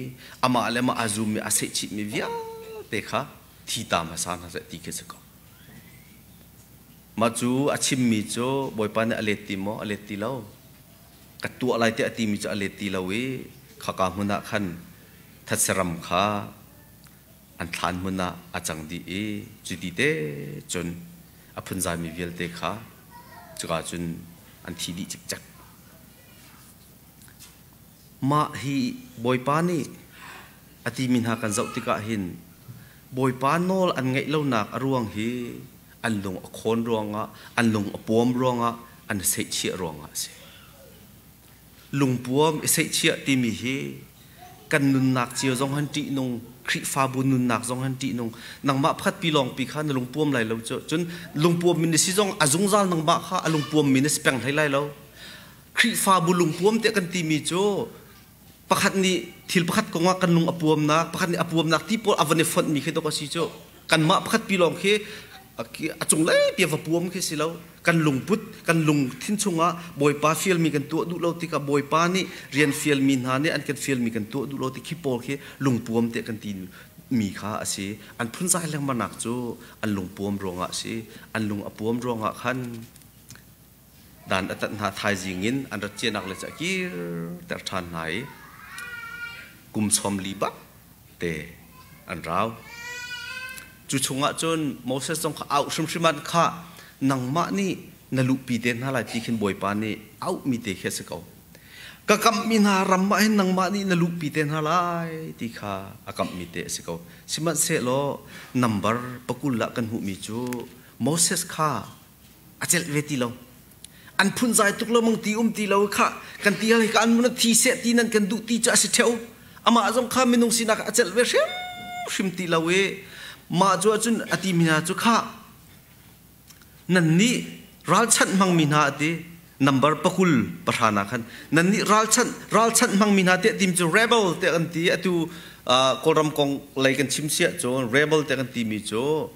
amah le amah aa zummi, aa sehchihmi vialte kha thi ta hmasa hna seh ti khi a si ko. Mah cu a chimmi cu Bawipa nih a let ti maw? A let ti lo. Ka tuah lai tiah a timi cu a let ti lo i khaka hmun ah khan thetse ram kha an thlan hmun ah a cang dih i cuti te cun a phunzaimi vialte kha cuka cun an thi dih cikcek. Mah hi Bawipa nih a timi hna kan zoh tikah hin Bawipa nawl an ngaih lonak a ruang hi an lung a khawn ruangah, an lung a puam ruangah, an i seihchiah ruangah a si. Lungpuam i seihchiah timi hi Kan nunnak cio zong han ṭihnung, Khrihfabu nunnak zong han ṭihnung. Nangmah pakhat pi lawng pi kha na lungpuam lai lo cu. Cun lungpuam mi na si zong a zungzal nangmah kha a lungpuam mi na si peng hlei lai lo. Khrihfabu lungpuam tiah kan timi cu pakhat nih thil pakhat kongah kan lung a puamnak, pakhat nih a puamnak ti pawl a van i fonhmi khi dok a si cu. Kanmah pakhat pi lawng khi a cunglei pi va puam khi si lo. Kan lungput, kan lungthin chungah Bawipa fialmi kan tuah duh lo tikah Bawipa nih rian fialmi hna nih an kan fialmi kan tuah duh lo ti khi pawl khi lungpuam tiah kan ti mi kha a si. An phunzai lengmangnak cu an lungpuam ruangah a si. An lung a puam ruangah khan dan a tat hna thaizing in an rat cianak le cu a kirter ṭhan hna i kum 40 bak te an rau. Cu chungah cun Moses zong kha auh hrimhrim an kha nangmah nih na luhpi te hna lai ti khin Bawipa nih auhmi te khi a si ko. Ka kamhmi hna ram ah hin nangmah nih na luhpi te hna lai ti kha a kamhmi te a si ko. Sihmanhsehlaw nambar pakul ah kan hmuhmi cu Moses kha a celh ve ti lo. An phunzai tuk lo mang ti um ti lo kha kan ti hal ka an mun thi seh ti nan kan duh ti cu a si theu. Amah zong kha minung sinak a celh ve hrim hrim ti lo i mah cu ahcun a ti mi hna cu kha nan nih ralchanh hmangmi hna a ti number pakul pahra na khan nan nih ralchanh ralchanh hmangmi hna tiah tim cu rebel tiah kan ti atu Kawlram kong lei kan chim siah cun rebel tiah kan timi cu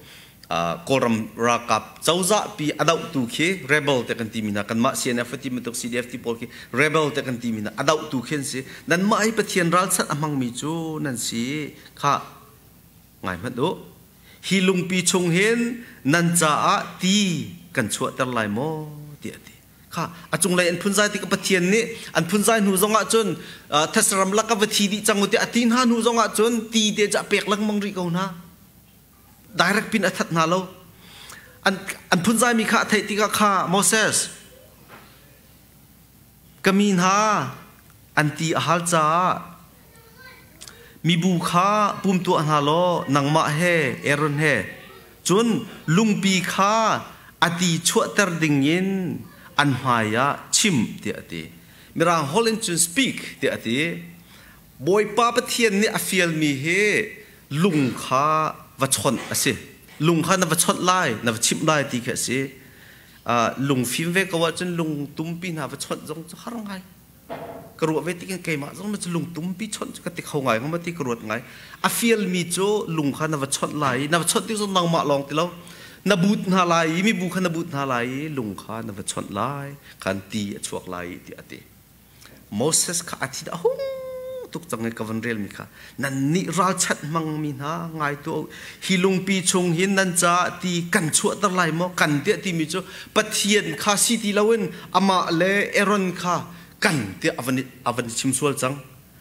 Kawlram ralkap cozah pi a dohtu khi rebel te kan timi hna kanmah CNF ti bantuk CDF ti pawl khi rebel te kan timi hna a dohtu khi an si. Nanmah hi Pathian ralchanh a hmangmi cu nan si kha ngai hmanh u. Hi lungpi chung hin nan caah ti kan chuahter lai maw tiah a ti. Kha a cunglei an phunzai tikah Pathian nih an phunzai hnu zongah cun thesram lak a va thi dih cang u tiah a ti hna hnu zongah cun ti te cu a pek lengmang rih ko hna. Direct pin a that hna lo. An phunzaimi kha a theih tikah kha Moses ka mi hna an ti a hal caah mibu kha pum tuah hna law nangmah he Aaron he cun lungpi kha a ti chuahter dingin an hmai ah chim tiah a ti. Mirang holh in cun speak tiah a ti. Bawipa Pathian nih a fialmi hi lung kha va chawnh a si. Lung kha na va chawnh lai, na va chimh lai ti khi a si. Lung fim ve ko ahcun lung tumpi hna va chawnh zong cu har ngai. Ka ruah ve tik in keimah zong na cu lung tumpi chawnh cu ka ti kho ngai ma ti ka ruat ngai. A fialmi cu lung kha na va chawnh lai i na va chawnh tik zong nangmah lawng ti lo. Na but hna lai i mibu kha na but hna lai i lung kha na va chawnh lai khan ti a chuak lai ti a ti. Moses kha a thin a hung tuk cang i ka van relmi kha nannih ralchanh hmangmi hna ngai tuah u. Hi lungpi chung hin nan caah ti kan chuahter lai maw? Kan tiah timi cu Pathian kha si ti loin amah le Aaron kha kan tiah a van chim sual cang.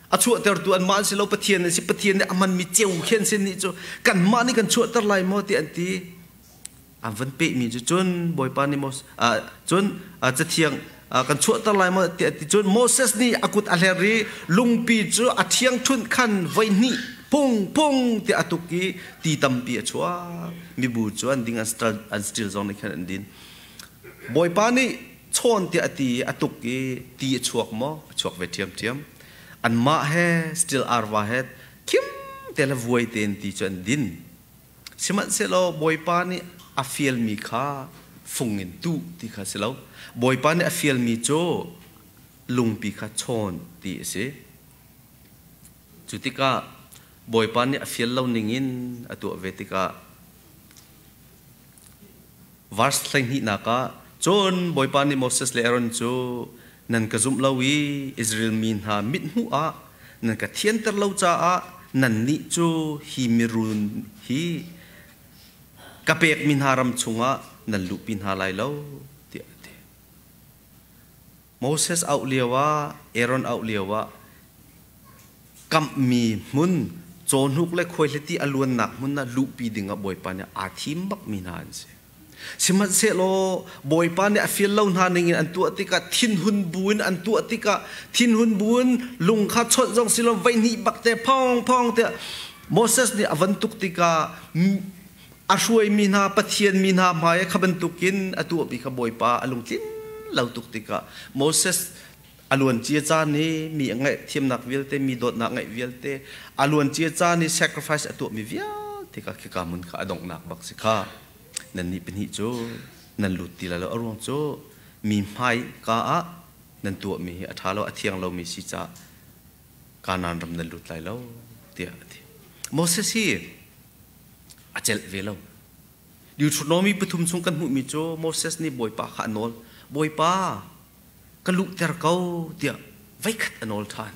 A chuahtertu anmah an si lo, Pathian an si. Pathian nih a hmanmi ceu khi an si nih cu kanmah nih kan chuahter lai maw tiah an ti. An van pehmi cu cun Bawipa nih Moses cun cathiang kan chuahter lai maw tiah ti cun Moses nih a kut a hler i lungpi cu a ṭhiangṭhunh khan voi hnih pung pung tiah a tuk i ti tampi a chuak. Mibu cu an ding an stil zong nih khan an din. Bawipa nih chawn tiah a ti i a tuk i ti a chuak maw? A chuak ve ṭhiamṭhiam. Anmah he stil arva he khim te le vuai tein ti cu an din. Sihmanhsehlaw Bawipa nih a fialmi kha fung in tuh ti kha si lo. Bawipa nih a fialmi cu lungpi kha chawn ti a si. Cu tikah Bawipa nih a fial lo ningin a tuah ve tikah verse 12nak ah cun Bawipa nih Moses le Aaron cu nan ka zumh lo i Israel mi hna mithmuh ah nan ka thianter lo caah nannih cu hi mirun hi ka pekmi hna ram chungah nan luhpi hna lai lo tiah a ti. Moses auh lioah Aaron auh lioah kamhmi hmun cawhnuk le khuaihliti a luannak hmun ah luhpi dingah Bawipa nih aa thim bakmi hna an si. Sihmanhsehlaw Bawipa nih a fial lo hna ningin an tuah tikah thinhun buin an tuah tikah thinhun buin lung kha chawnh zong si lo voihnih bak te phong phong tiah Moses nih a van tuk tikah a hruaimi hna Pathian mi hna hmai kha bantukin a tuahmi kha Bawipa a lungtlin lo tuk tikah Moses A luancia caan i mi a ngaihthiamnak vialte, mi dawtnak ngeih vialte, a luancia caan i sacrifice a tuahmi vialte kha khika hmun kha a donghnak bak si kha. Nannih pahnih cu nan lut ti lai lo. A ruang cu mi hmai ka ah nan tuahmi hi a ṭha lo, a thiang lomi si caah Kanaan ram nan lut lai lo tiah a ti. Moses hi a celh ve lo. Deuteronomy pathum chung kan hmuhmi cu Moses nih Bawipa kha a nawl. Bawipa, ka luhter ko tiah voikhat a nawl ṭhan.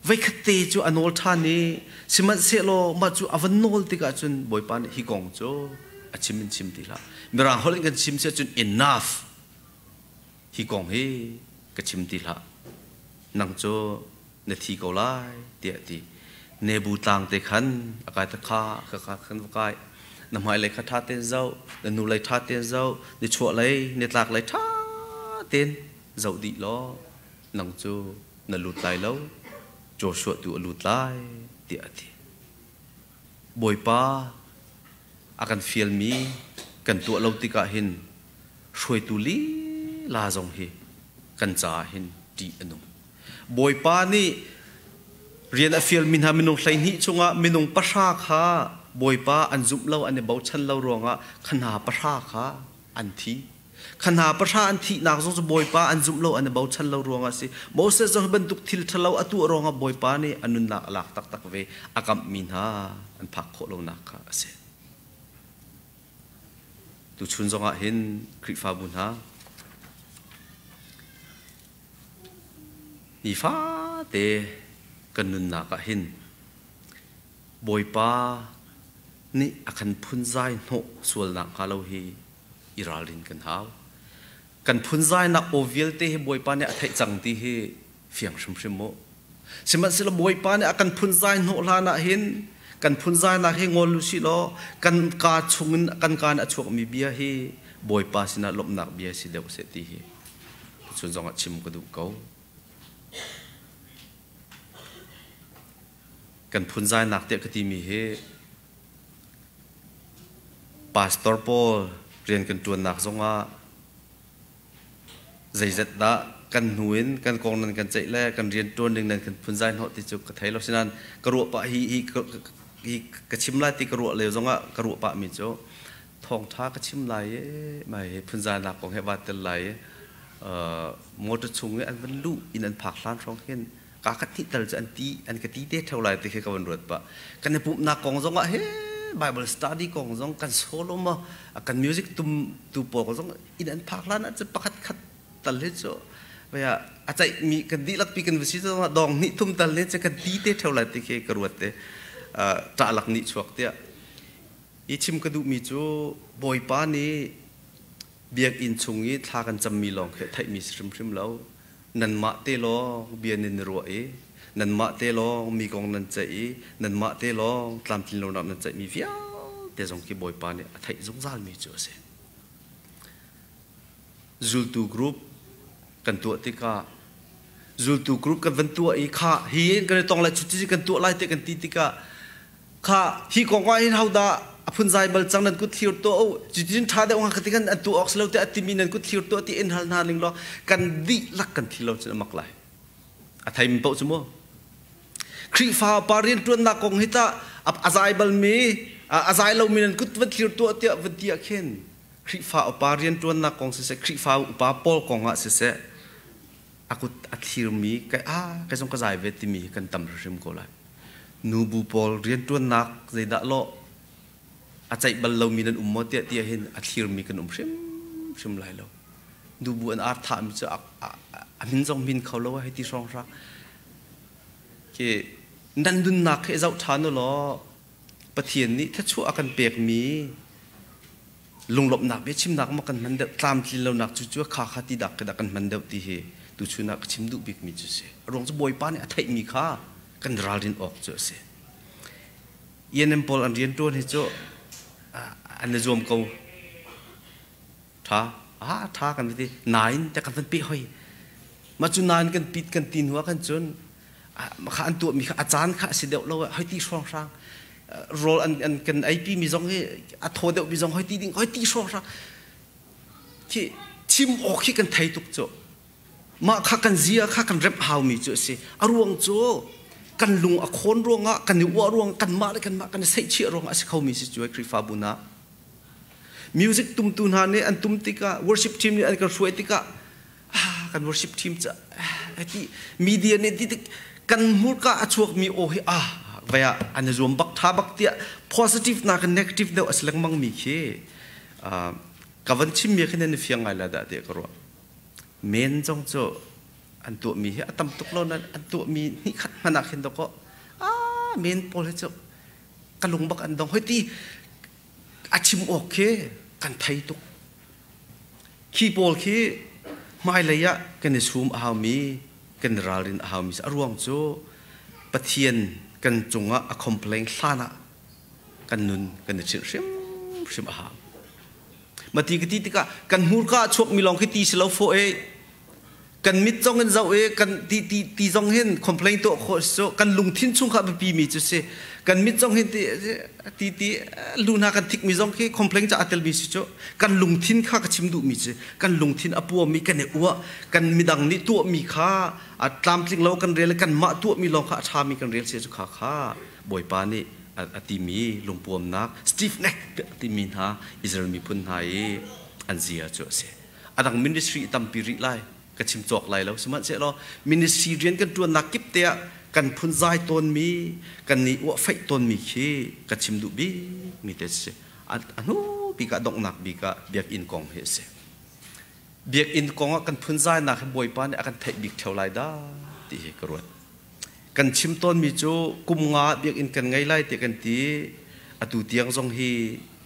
Voikhat te cu a nawl ṭhan i sihmanhsehlaw mah cu a van nawl tikah cun Bawipa nih hi kong cu a chim in chim ti hlah. Mirang holh in kan chim si ahcun enough. Hi kong hi ka chim ti hlah. Nang cu na thi ko lai tiah a ti. Nebu tlang te khan a kai ta kha ka ka khan va kai. Na hmailei kha ṭha tein zoh, na hnulei ṭha tein zoh, nichuahlei, nitlaklei ṭha tein zoh dih law nang cu na lut lai lo, Joshua tu a lut lai tiah a ti. Bawipa a kan fialmi kan tuah lo tikah hin hruaitu lila zong hi kan caah hin ṭih a nung. Bawipa nih rian a fialmi hna minung 12 chungah minung pahra kha Bawipa an zumh lo an i bochan lo ruangah kha hna pahra kha an thi. Kha hna pahra an thihnak zong cu Bawipa an zumh lo an i bochan lo ruangah a si. Moses zong hi bantuk thil ṭhalo a tuah ruangah Bawipa nih a nunnak a lak taktak ve a kamhmi hna an phak khawh lonak kha a si. Tuchun zongah hin Khrihfabu hna nifate kan nunnak ah hin Bawipa nih a kan phunzai hnawh sualnak hnga lo hi i ralrin kan hau. Kan phunzainak aw vialte hi Bawipa nih a theih cang ti hi fiang hrimhrim mu. Sihmanhsehlaw Bawipa nih a kan phunzai hnawh hlan ah hin kan phunzainak hi ngol u sih law kan kaa chungin kan kaa in a chuakmi bia hi Bawipa sinah lawmhnak bia si deuh seh ti hi chun zongah chim ka duh ko. Kan phunzainak tiah ka timi hi pastor pawl rian kan ṭuannak zongah zeizat dah kan hnu in kan kong nan kan ceih le kan rian ṭuan ding nan kan phunzai hnawh ti cu ka thei lo. Sinain ka ruah pah hi hi hi ka chim lai ti ka ruah lio zongah ka ruah pah mi cu thawngṭha ka chim lai i mai hi phunzainak kong he vaa tel lai i motor chung i an van luh in an phak hlan hrawng khin ka khat hnih tal cu an ti an ka ti te theo lai ti khi ka van ruat pah. Kan i pumhnak kong zong ah he Bible study kong zong kan solo ma kan music tum tu pawl kong zong in an phak hlan ah cun pakhat khat tal hi cu vaya a ceih mi kan dihlak pi kan va si zong ah dong hnih thum tal ni cu kan ti te theo lai ti khi ka ruat te ṭah lak nih chuak tiah i chim ka duhmi cu Bawipa nih biakinn chung i thla kan cammi lawng khi theihmi si hrimhrim lo. Nanmah te lawng bia nan i ruah i nanmah te lawng mi kong nan ceih i nanmah te lawng tlamtlin lonak nan ceihmi vialte zong khi Bawipa nih a theih zungzalmi cu a si. Zultu group kan tuah tikah zultu group kan van tuah i kha hi in kan i tong lai cuti kan tuah lai te kan ti tikah kha hi kong ah hin hodah a phunzai bal cang nan kut thlir tuah u cutin ṭha deuh hnga kha ti kan an tuah awk si lo tiah a timi nan kut thlir tuah ti in hal hna ning law kan dihlak kan thlir lo cun a mak lai a theimi paoh cu mu Khrihfa pa rianṭuannak kong hi tah a zai balmi a zai lomi nan kut van thlir tuah tiah van ti ah khin Khrihfa upa rianṭuannak kong siseh Khrihfa upa pawl kong ah siseh a kut a thlirmi kai a kai zong ka zai ve timi hi kan tam hrimhrim ko lai. Nubu pawl rianṭuannak zeidah lawh a ceih bal lomi nan um maw tiah tiah hin a thlirmi kan um hrimhrim lai lo. Nubu an ar thahmi cu a min zong min kho lo hei ti hrawng hra. Khi nan nunnak hi zoh ṭhan u law Pathian nih thluachuah a kan pekmi lunglawmhnak biachimnak maw kan hman deuh tlamtlin lonak cu cu kha kha ti dak khi dah kan hman deuh ti hi tuchun ah ka chim duh bikmi cu si. A ruang cu Bawipa nih a theihmi kha kan ralrin awk cu a si. ENM pawl an rianṭuan hi cu an i zuam ko. Ṭha ah ṭha kan ti nain te kan van peh hoi. Mah cu nain kan pit kan ti hnu ah khan cun kha an tuahmi kha a caan kha a si deuh lo hoi ti hrawnghrang rawl an, an kan eipi mi zong hi a thaw deuh mi zong hoi ti ding hoi ti hrawnghrang khi chim awk khi kan thei tuk cu. Mah kha kan zia kha kan remh haumi cu a si. A ruang cu kan lung a khawn ruangah, kan i uah ruang, kanmah le kanmah kan i seihchiah ruangah a si khomi si cu Khrihfabu hna. Music tumtu hna nih an tum tikah, worship team nih an kan hruai tikah, ah, kan worship team ca ti media nih ti tik kan hmurka a chuakmi aw hi ah vai ah an i zuam bak tha bak tiah positive nakin negative deuh a si lengmang mi khi ka van chimmi khi nan i fiang ngai la dah tiah ka ruah. Men zong cu an tuahmi hi a tam tuk lo nain an tuahmi hnihkhat hmanh ah khin dawkaw ah men pawl hi cu ka lung bak an dong hoi ti a chim awk khi kan thei tuk. Khi pawl khi hmailei ah kan i sum a haumi kan i ralrin a haumi a ruang cu Pathian kan cungah a complain hlan ah kan nun kan i chilh hrimhrim a hau. Mati ka ti tikah kan hmurka a chuakmi lawng khi ti si lo fawh e kan mit zong in zoh e kan ti ti ti zong hin complain tuah khawh si cu kan lungthin chung kha biapi mi cu si kan mit zong hin ti ti ti lu hna kan thik mi zong khi complain ca a tel mi si cu kan lungthin kha ka chim duh mi si kan lungthin a puam mi kan i uah kan midang nih tuah mi kha a tlamtling lo kan rel kan mah tuah mi lawng kha a ṭha mi kan rel si cu kha kha Bawipa nih a timi lungpuamnak stiff neck timi hna Israel miphun hna i an zia cu a si. A dang ministry tampi rih lai ka chim cawk lai lo sihmanhsehlaw ministry rian kan ṭuannak kip te ah kan phunzai tawnmi kan nih uahfeih tawnmi khi ka chim duh bik mi te si. A hnu bik ah donghnak bik ah biakinn kong hi a si. Biakinn kong ah kan phunzainak hi Bawipa nih a kan theih bik ṭheo lai dah ti hi ka ruat. Kan chim tawnmi cu kum nga biakinn kan ngei lai ti kan ti atu tiang zong hi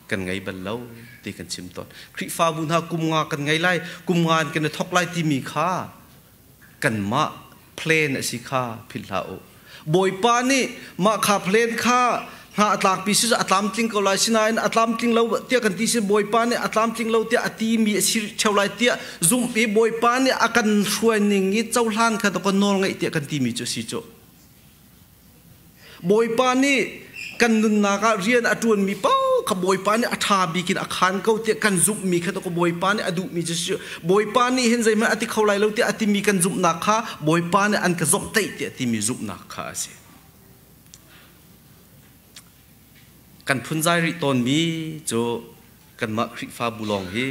kan ngei bal lo ti kan chim tawn. Khrihfabu hna kum nga kan ngei lai, kum nga in kan i thawk lai timi kha kanmah plan a si kha philh hlah u. Bawipa nih mah kha plan kha hna a tlakpi si a tlamtling ko lai sinain a tlamtling lo tiah kan ti si Bawipa nih a tlamtling lo tiah a timi a si ṭheo lai tiah zumh i Bawipa nih a kan hruai ning i cohlan kha kan nawl ngeih tiah kan timi cu a si cu. Bawipa nih kan nunnak ah rian a ṭuanmi paoh kha Bawipa nih a ṭha bik in a khaan ko tiah kan zumhmi kha Bawipa nih a duhmi cu si Bawipa nih hin zeihmanh a ti kho lai lo tiah a timi kan zumhnak kha Bawipa nih an ka zomhtaih tiah timi zumhnak kha a si. Kan phunzai rih tawnmi cu kanmah Khrihfabu lawng hi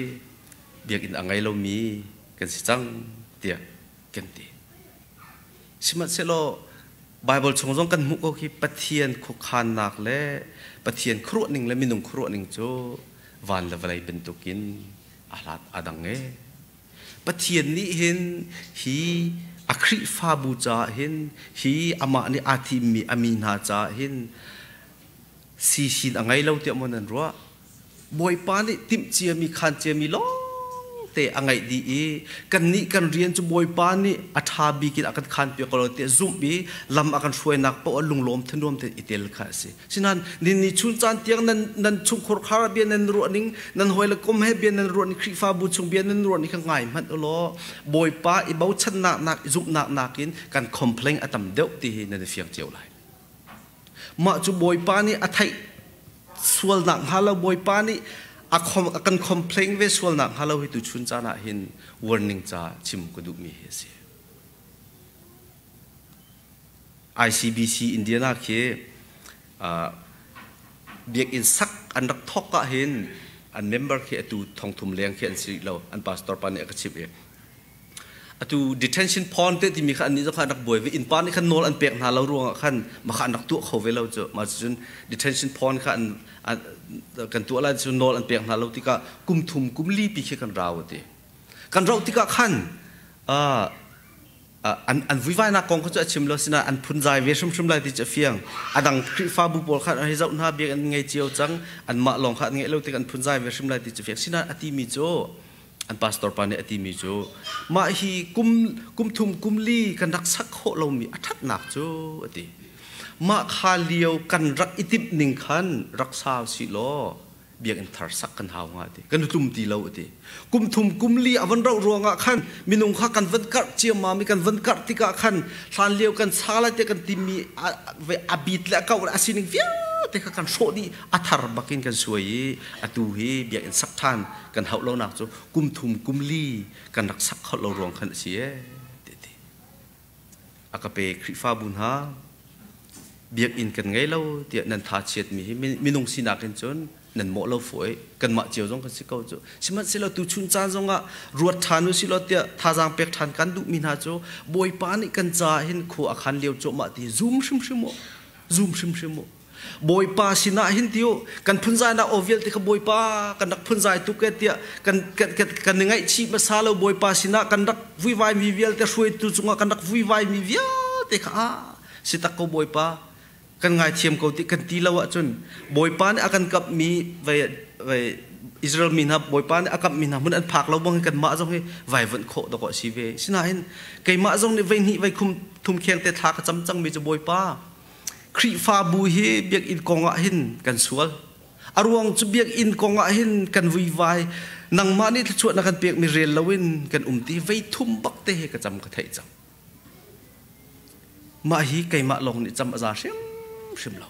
biakinn a ngei lomi kan si cang tiah kan ti. Sihmanhsehlaw Baibal chung zong kan hmuh ko khi Pathian khuakhannak le Pathian khuaruahning le minung khuaruahning cu van le vawlei bantukin a hlat a dang ee. Pathian nih hin hi a Khrihfabu caah hin hi amah nih aa thimmi a mi hna caah hin sisin a ngei lo tiah maw nan ruah? Bawipa nih timh ciami khaan ciami lawngte a ngeih dih i kannih kan rian cu Bawipa nih a ṭha bik in a kan khaanpiak ko lo tiah zumh i lam a kan hruainak paoh ah lunglawm thanuam tein i tel kha a si. Sinain ni chun caan tiang nan nan chungkhur khar bia nan ruah ning nan hawi le kom he bia nan ruah ning Khrihfabu chung bia nan ruah ning kha ngai hmanh u law Bawipa i bochannak nak i zumhnak nakin kan complain a tam deuh ti hi nan i fiang cio lai. Mah cu Bawipa nih a theih sualnak hnga lo Bawipa nih a kan complain ve sualnak hnga lo hi tu chun caan ah hin warning ca chim ka duhmi hi a si. ICBC Indiana khi biakinn sak an rak thawk ah hin an member khi atu thongthum leng khi an si lo an pastor pa nih a ka chimh i atu detention pond te timi kha annih zong kha an rak buai ve innpa nih khan nawl an pek hna lo ruangah khan mah kha an rak tuah kho ve lo cu mah cun detention pond kha an kan tuah lai cu nawl an pek hna lo tikah kum thum kum li pi khi kan rau ti kan rauh tikah khan an vuivainak kong kha cu a chim lo sinain an phunzai ve hrimhrim lai ti cu a fiang. A dang Khrihfabu pawl kha hei zoh hna biak an ngei cio cang anmah lawng kha an ngeih lo tik an phunzai ve hrim lai ti cu fiang. Sinain a timi cu an pastor pa nih a timi cu mah hi kum kum thum kum li kan rak sak khawh lomi a ṭhatnak cu a ti. Mah kha lio kan rak i timh ning khan rak sau sih law biakinn thar sak kan hau hnga ti kan tlum ti lo ti kum thum kum li a van rauh ruangah khan minung kha kan van karh ciammam i kan van karh tikah khan hlan lio kan sa lai te kan timi a bit le a kau le a sining vialte kha kan hrawh dih a thar bakin kan suai i atu hi biakinn sak ṭhan kan hauh lonak cu kum thum kum li kan rak sak kho lo ruang khan a si ee. A ka pe Khrihfabu hna biakinn kan ngei lo tiah nan tha chiatmi hi minung sinak in cun nan mawh lo fawi, kanmah cio zong kan si ko cu. Sihmanhsehlaw tuchun caan zongah ruat ṭhan u silaw tiah thazaang pek ṭhan kan duhmi hna cu Bawipa nih kan caah hin khua a khan lio cuahmah ti zum hrimhrim u, zum hrimhrim u. Bawipa sinah hin ti u, kan phunzainak aw vialte kha Bawipa kan rak phunzai tuk e tiah kan kan kan kan i ngaihchih hmasa lo. Bawipa sinah kan rak vuivaimi vialte, hruaitu cungah kan rak vuivaimi vialte kha, ah, si tak ko Bawipa, kan ngaithiam ko ti kan ti lo ahcun, Bawipa nih a kan kamhmi vei vei Israel mi hna Bawipa nih a kamhmi hna hmun an phak lo bang kanmah zong hi vaivuanh khawh dawh a si ve. Sinain keimah zong nih vei hnih vei khum thum kheng te thla ka cam cangmi cu, Bawipa, Khrihfabu hi biakinn kong ah hin kan sual. A ruang cu biakinn kong ah hin kan vuivai. Nangmah nih thluachuah na kan pekmi rel loin kan um ti vei thum bak te he ka cam ka theih cang. Mah hi keimah lawng nih cam a za hrimhrim lo.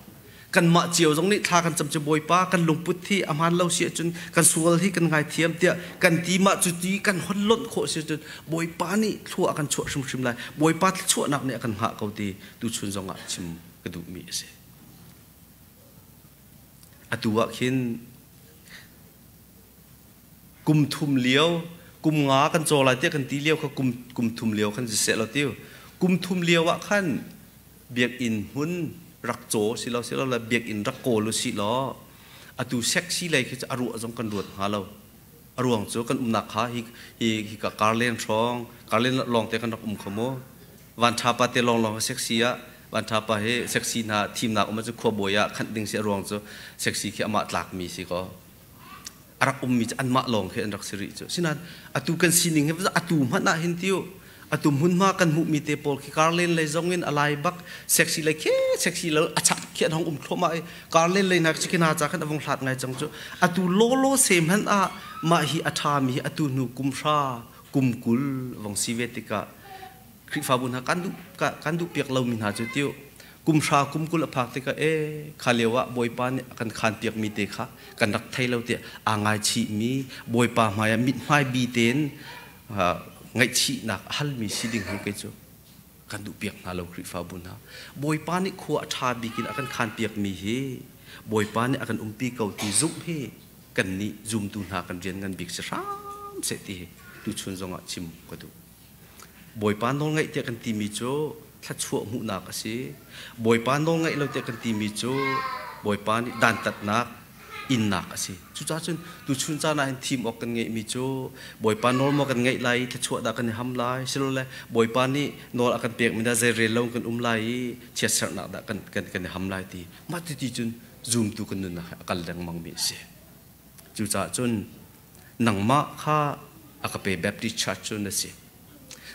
Kanmah cio zong nih thla kan cam cu, Bawipa, kan lungput hi a hmaan lo si ahcun kan sual hi kan ngaithiam tiah kan ti. Mah cu ti kan hon lonh khawh si ahcun Bawipa nih thlua a kan chuah hrimhrim lai. Bawipa thluachuahnak nih a kan hngah ko ti tuchun zongah chim ka duhmi a si. Atu ah khin kum thum lio, kum nga kan caw lai tiah kan ti lio kha kum kum thum lio khan siseh law tiu kum thum lio ah khan biakinn hmun rak caw si lo si lo le biakinn rak kawl u si law atu sexy lei khi cu a ruah zong kan ruat hnga lo. A ruang cu kan umnak kha hi hi hi ka karlen hrawng, karlen lawng te kan rak um kho mu. Van tha pa te lawng lawng sexy ah van tha pa hi sexy hna thimnak um cu khuabawi ah khanh ding si. A ruang cu sexy khi amah tlak mi si ko. A rak ummi cu anmah lawng khi an rak si rih cu. Sinain atu kan sining hi atu hmanh ah hin tiu atu hmunhma kan hmuhmi te pawl khi karlen lei zong in alai bak sexy lei khi sexy lo a chak khi an hong um thluahmah i karlen lei nak khi na cha khan a vung hlat ngai cang cu. Atu lawlaw se hmanh ah mah hi a ṭhami hi atu hnu kum hra kum 20 vong si ve tikah Khrihfabu hna kan duh piak lomi hna cu tiu kum hra kum 20 a phak tikah, e kha lio ah Bawipa nih a kan khan piakmi te kha kan rak thei lo tiah aa ngaichihmi, Bawipa hmai ah mithmai bi tein ngaihchihnak a halmi si ding hi kei cu kan duh piak hna lo. Khrihfabu hna, Bawipa nih khua a ṭha bik in a kan khan piakmi hi Bawipa nih a kan umpi ko ti zumh hi kan nih zumtu hna kan rian ngan bik si hram seh ti hi tuchun zongah chim ka duh. Bawipa nawlngaih tiah kan timi cu thluachuah hmuhnak a si. Bawipa nawlngaih lo tiah kan timi cu Bawipa nih dantatnak innak a si. Cucaah cun tuchun caan ah hin thim awk kan ngeihmi cu Bawipa nawl maw kan ngaih lai i thluachuah dah kan i ham lai, silole Bawipa nih nawl a kan pekmi dah zeirel lo kan um lai i chiatserhnak dah kan, kan, kan i ham lai ti. Mah ti cun zumtu kan nunnak hi a kal lengmangmi a si. Cucaah cun nangmah kha Agape Baptist Church cu na si.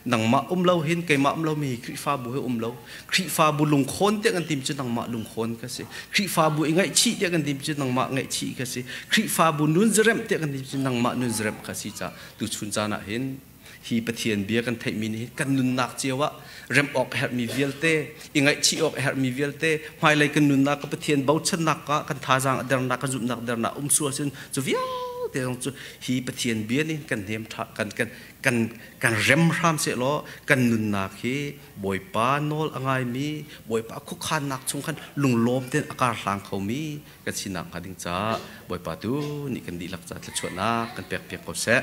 Nangmah um lo hin keimah um lomi Khrihfabu he um lo. Khrihfabu lungkhawn tiah kan tim cu nangmah lungkhawn ka si. Khrihfabu i ngaihchih tiah kan tim cu nangmah ngaihchih ka si. Khrihfabu nunzaremh tiah kan tim cu nangmah nunzaremh ka si caah tuchun caan ah hin hi Pathian bia kan theihmi nih kan nunnak cio ah remh awk a herhmi vialte, i ngaihchih awk a herhmi vialte, hmailei kan nunnak ka Pathian bochannak ah kan thazaang a dernak, kan zumhnak dernak um sual cun cu vialte zong cu hi Pathian bia nih kan hnem tha kan kan kan kan rem hram sehlaw kan nunnak hi Bawipa nawl a ngaimi, Bawipa khuakhannak chung khan lunglawm tein a kar hlang khomi kan sinak hnga ding caah Bawipa tu nih kan dihlak ca thluachuahnak kan pek piak ko seh.